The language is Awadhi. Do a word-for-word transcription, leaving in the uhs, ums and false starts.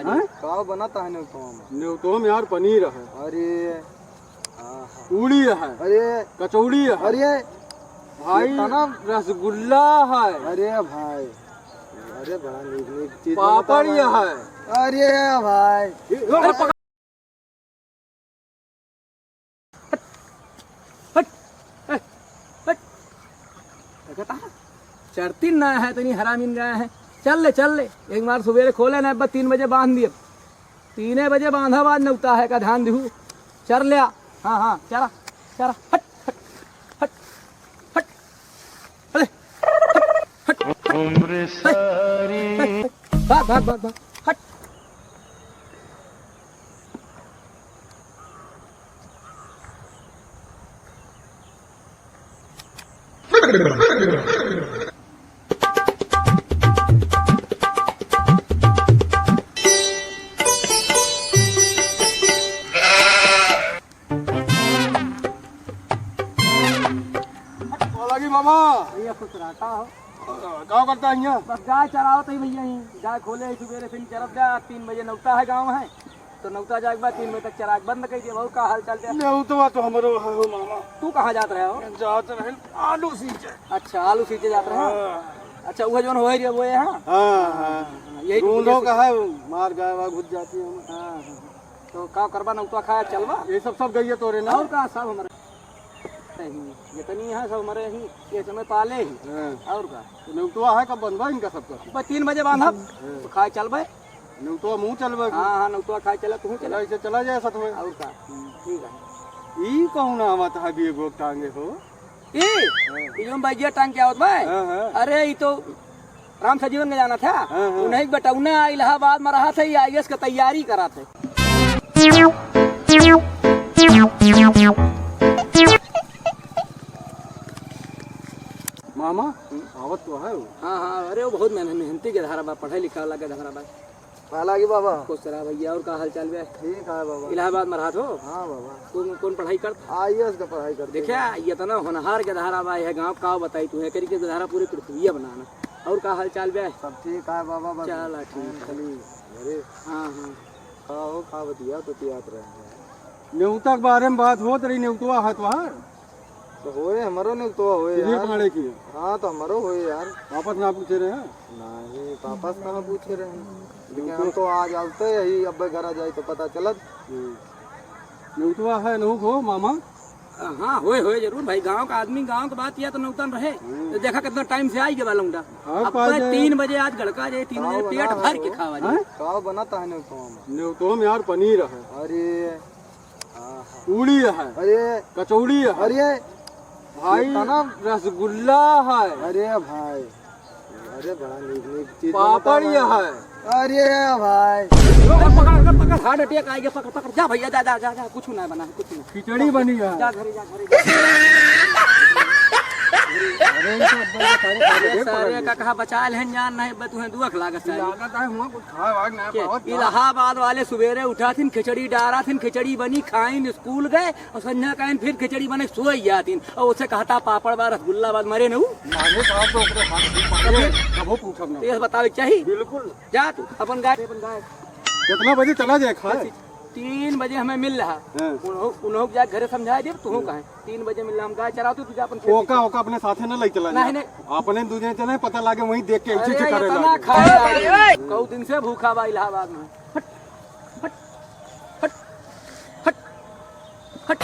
हैं? का बनत है नेउतवा में? नेउतवा में यार पनीर है। अरे, आहा। पूड़ी है। अरे। कचौड़ी है। अरे। भाई, ये तना रसगुल्ला है। अरे भाई, अरे बड़ा नीक नीक चीज बनत है। पापड़ ये है। अरे भाई। ए, अरे पकड़। हट, हट, ए, हट। देखता है? चरती ना है, इतनी हरामी ना है। चल ले, चल ले। एक बार सुबेरे खोले ना, बस तीन बजे बांध दिए। तीने बजे बांधा बाद नेउता है का ध्यान दिहू। चर ले आ। हाँ, हाँ, चरा, चरा। हट, हट, हट, हट। अरे, हट, हट, हट, हट, हट। भाग, भाग, भाग, भाग। हट। का लगी मामा? भैया खुश रहा, का हो? का करता है यहाँ? बस गाय चरावत ही भैया, ही गाय खोले ही सुबेरे, फिर चरत गया। तीन बजे नेउता है, गाँव है, तो नेउता जाए के बाद तीन बजे तक चराए के बंद कर दिया। और का हाल चाल बा? नेउतवा तो हमरो है हो मामा। तू कहाँ जात रहे हो? जात रहे आलू सींचे। अच्छा, आलू सींचे जात रहे हो? हाँ। अच्छा, वो जौन हो रही है वो है, हाँ? हाँ, हाँ। हाँ, यही तो ढूंढो पूछे का है, मार गाय वाय घुस जाती है हमें। हाँ, हाँ, हाँ। तो का करबा, नेउतवा खाए चलबा? ये सब, सब गइया तोरे ना? और का, सब हमरे ही, जितनी है सब हमरे ही, ये समय पाले ही। हाँ। और का? तो नेउतवा है, कब बंधबा इनका सबका? बस तीन बजे बांधब, हाँ। तो खाए चलबे। नेउतवा मुँह चलबे। हाँ, हाँ, नेउतवा खाए चला, तू चला। चला, इसे चला जाए साथ में। और का? हम्म। ठीक है। ई कौन आवत है बेगो टांगे हो? ई? हाँ। ई जो बैगिया टांग के आवत बा? हाँ, हाँ। अरे, ई तो राम सजीवन के जाना था। हाँ, हाँ। उन्हीं के बेटौना इलाहाबाद में रहा था, ये आईएएस के तैयारी करा थे। मामा, आवत तो है वो। हाँ, हाँ, अरे वो बहुत मेहन-, मेहनती गदहरा बा, पढ़े लिखे वाला गदहरा बा। का लागी बाबा? खुश रहा भैया, और का हाल चाल बा? ठीक है बाबा। इलाहाबाद में रहत हो? हाँ बाबा। कौन, कौन पढ़ाई करत? आईएएस का पढ़ाई करत। देखा, इतना होनहार गदहरा बा, यह गाँव का बताई तू, एकरी के गदहरा पूरी पृथ्वी बनाना। और का हाल चाल बा? सब ठीक है बाबा, बस चला, ठीक है। चली घरे। हाँ, हाँ। का हो, का बतिया तो तियात रहे हैं। नेउता के बारे में बात होत रही, नेउतवा है तोहार? तो होए, हमरो नेउतवा होए किधर यार। पकड़े की? हाँ, तो हमरो होए यार। वापस ना पूछे रहे हैं? नहीं, वापस कहाँ पूछे रहे हैं? लेकिन नेउतवा हम तो आज आवते यही, अब घर आ जाए तो पता चलत। हम्म। नेउतवा है, नहु को मामा? हाँ, होए, होए, जरूर भाई, गाँव का आदमी, गाँव का बात किया तो नेउतन रहे। हम्म। तो देखा कितना टाइम से आई गवा लौंडा। हाँ, अब पा तो जाए। तीन बजे आज गड़का जाए, तीन बजे पेट भर के खावा जाए। हाँ? का बनत है नेउतवा में? नेउतवा में यार पनीर है। अरे। आहा। पूड़ी है। अरे। कचौड़ी है। अरे। भाई, ये तना रसगुल्ला है। अरे भाई। अरे बड़ा नीक नीक चीज पापड़ बनता है। ये है। अरे भाई। पकड़, पकड़, पकड़, heart attack आइगा, पकड़, पकड़, जा भैया, जा, जा, जा, जा, कुछ ना बना है, कुछ ना। खिचड़ी बनी है। जा घरे, जा घरे, जा। अरे, इनका अब्बा का सारे खा अरे, गए, सारे पकड़ का कहा बचा लेहन जान नहीं, बस तुम्हें दुख लागत सारे। लागत है, हुआ कुछ खाए वाए ना के, पावत ना। इलाहाबाद वाले सुबेरे उठा थिन, खिचड़ी डारा थिन, खिचड़ी बनी, खाइन, स्कूल गए, और संझा काइन फिर खिचड़ी बने, सोई जातिन, और उसे कहता पापड़ बा, रसगुल्ला बा, मरे न ऊ। माने साहब तो ओकरे हाथ में पकड़ के कबो पूछब ना। तो ये बतावे के चाही? बिल्कुल। जा तू, अपन गाय, अपन गाय। कितना बजे चला जाए खाए? तीन बजे हमें मिल रहा। हाँ। उन्हों, उन्हों के जाके घरे समझाए देब, तू हाँ। कहे। तीन बजे मिल रहा, हम गाय चरावत, तू जा अपन खेत ओका, ओका अपने साथे न ले चला नहीं, जा। नहीं। अपने दू जने चले, पता लागे वहीं देख के अरे, ऐसे करे इतना लागे। खाए लागे। कऊ दिन से भूखा बा इलाहाबाद में। हट, हट, हट, हट, हट।